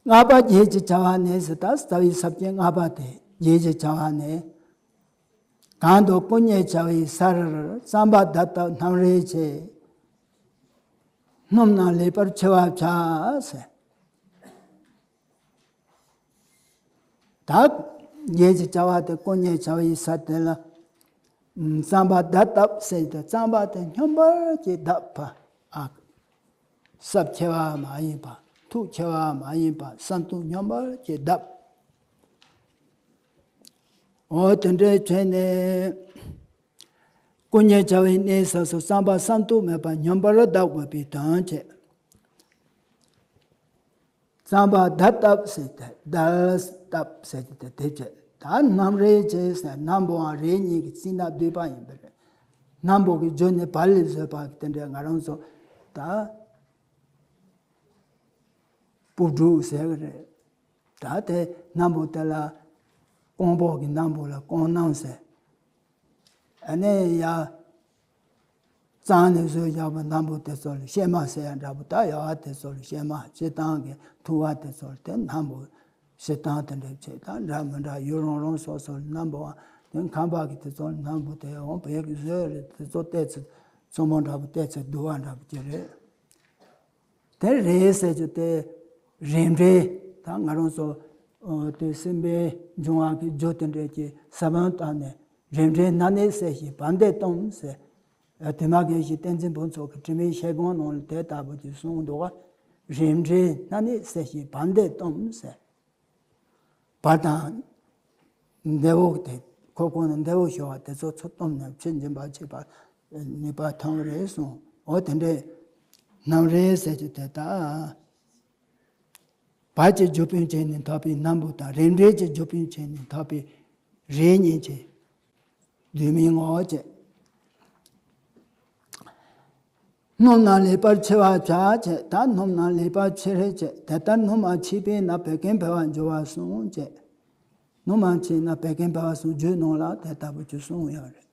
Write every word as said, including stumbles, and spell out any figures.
ལྔ་པ་བརྗེད་ཅེས་བྱ་བ་ནི་ཟེར། ད་རྩ་བའི་ས་བཅད་ལྔ་པ་དེ་བརྗེད་ཅེས་བྱ་བ་ནི། གང་དུ་སྐུ་བརྙེས་བྱ་བའི་སར། རྩམ་པ་བརྡབ་བརྡབ་སྣུམ་རེ་བྱས། སྣུམ་རྣམས་ལེགས་པར་ཕྱེ་བར་བྱ་ཟེར། ད་བརྗེད་ཅེས་བྱ་བ་དེ་སྐུ་བརྙེས་བྱ་བའི་ས་དེ་ལ། རྩམ་པ་བརྡབ་བརྡབ་ཟེར་ཏེ་རྩམ་པ་དེ་སྙོམས་པར་གྱིས་བརྡབས་པ། ཨ། སྲབ་ཆེ་བ་མ་ཡིན་པ། མཐུག་ཆེ་བ་མ་ཡིན་པ། ས་མཐུག་སྙོམས་པར་གྱིས་བརྡབས། འོ་དེ་འདྲའི་བྱས་ནས། སྐུ་བརྙེས་བྱ་བའི་གནས་ས་སུ་རྩམ་པ་ས་མཐུག་མེད་པར་སྙོམས་པར་བརྡབ་དགོས་པའི་དོན་བྱེད། རྩམ་པ་བརྡབ་བརྡབ་ཟེར་ཏེ་བརྡབ་བརྡབ་ཟེར་ཏེ་དེ་བྱས། ད་སྣུམ་རེ་བྱས་ཟེར། སྣམ་བུའང་རེ་གཉིས་ཀྱི་རྩིས་ན་བསྡུས་པ་ཡིན་པ་རེད། སྣམ་བུ་གི་རྒྱུ་ནི་བལ་ལས་བཟོས་པ་དེ་འདྲའི་ང་རང་ཚོ་ད་སྤུ་གྲུ་ཟེར་གི་རེད། ད་དེ་སྣམ་བུ་དེ་ལ་ཀོང་པོ་གི་སྣམ་བུ་ལ་ཀོང་སྣམ་ཟེར། ཨ་ནི་ཡ། གཙང་ནས་བཟོས་བཞག་པའི་སྣམ་བུ་དེ་ཚོ་ལ་ཕྱེ་མ་ཟེར་ཡ་འདྲ་པོ། ད་ཡ་བ་དེ་ཚོ་ལ་ཕྱེ་མ། སྤྱིར་བཏང་གི་ཐུ་བ་དེ་ཚོ་ལ་དེ་སྣམ་བུ་སྤྱིར་བཏང་དེ་འདྲ་བྱས། ད་འདྲ་མི་འདྲ་ཡུལ་རང་རང་སོ་སོ་ལ་སྣམ་བུ་བ་དེ་ཁམས་པ་གི་དེ་ཚོ་ལ་སྣམ་བུ་དེ་འོང་བོད་ཀྱི་བཟོས་རེད། དེ་ཚོ་བལྟས་ཚེ་མཚོ་མོ་འདྲ་པོ་བལྟས་ཚེ་སྡུག་བ་འདྲ་པོ་ཅིག་རེད། དེ་རེད་ཟེར་རྒྱུ་དེ་རིམ་གྲོ། ད་ང་རང་ཚོ་ཨོ་དེ་སེམས་པའི་འབྱུང་བ་གི་རྒྱུ་དེ་འདྲས་ཀྱི་ས་བོན་བཏབ་ནས། རིམ་གྲོ་ན་ནི་ཟས་ཤིང་བ་འདི་བཏུང་ཟེར། ཨ། དེ་མ་གི་ཞིག་བསྟན་འཛིན་ཕུན་ཚོགས་ཀྱི་དྲི་མེད་ཞལ་སྒོང་ནང་ལ་དེ་ལྟ་བུ་ཅིག་གསུངས་འདུག་ག་རིམ་གྲོ་ན་ནི་ཟས་ཤིང་བ་འདི་བཏུང་ཟེར། བ་དང་། འདི་འོག་དེ་ཁོག་ཁོག་ནས་འདི་འོག་ཞོ་བ་དེ་ཚོ་ཚུར་བཏུང་ནས་ཕྱི་འབྱིན་པ་བྱེད་པ་ནུས་པ་ཐོན་གི་རེད་གསུངས། འོ་དེ་འདྲའི་སྣུམ་རེ་ཟེར་རྒྱུ་དེ་ད། བལ་གྱི་རྒྱུ་སྤུན་བྱས་ནས་འཐག་པའི་སྣམ་བུ་དང་། རིམ་གྲོ་གྱི་རྒྱུ་སྤུན་བྱས་ནས་འཐག་པའི་རེ་གཉིས་ཀྱི་བསྡུས་མའི་ངོ་བོ་བྱས། སྣུམ་རྣམས་ལེགས་པར་ཕྱེ་བར་བྱ་བྱས། ད་སྣུམ་རྣམས་ལེགས་པར་ཕྱེ་རེ་བྱས། དེ་ལྟར་སྣུམ་མ་མཆིས་པས་ན་བད་ཀན་འཕེལ་བར་འགྱུར་བ་གསུངས་བྱས། སྣུམ་མ་མཆིས་ན་བད་ཀན་འཕེལ་བ་གསུངས། རྒྱུད་ནང་ལ་དེ་ལྟ་བུ་ཅིག་གསུངས་ཡོད་རེད།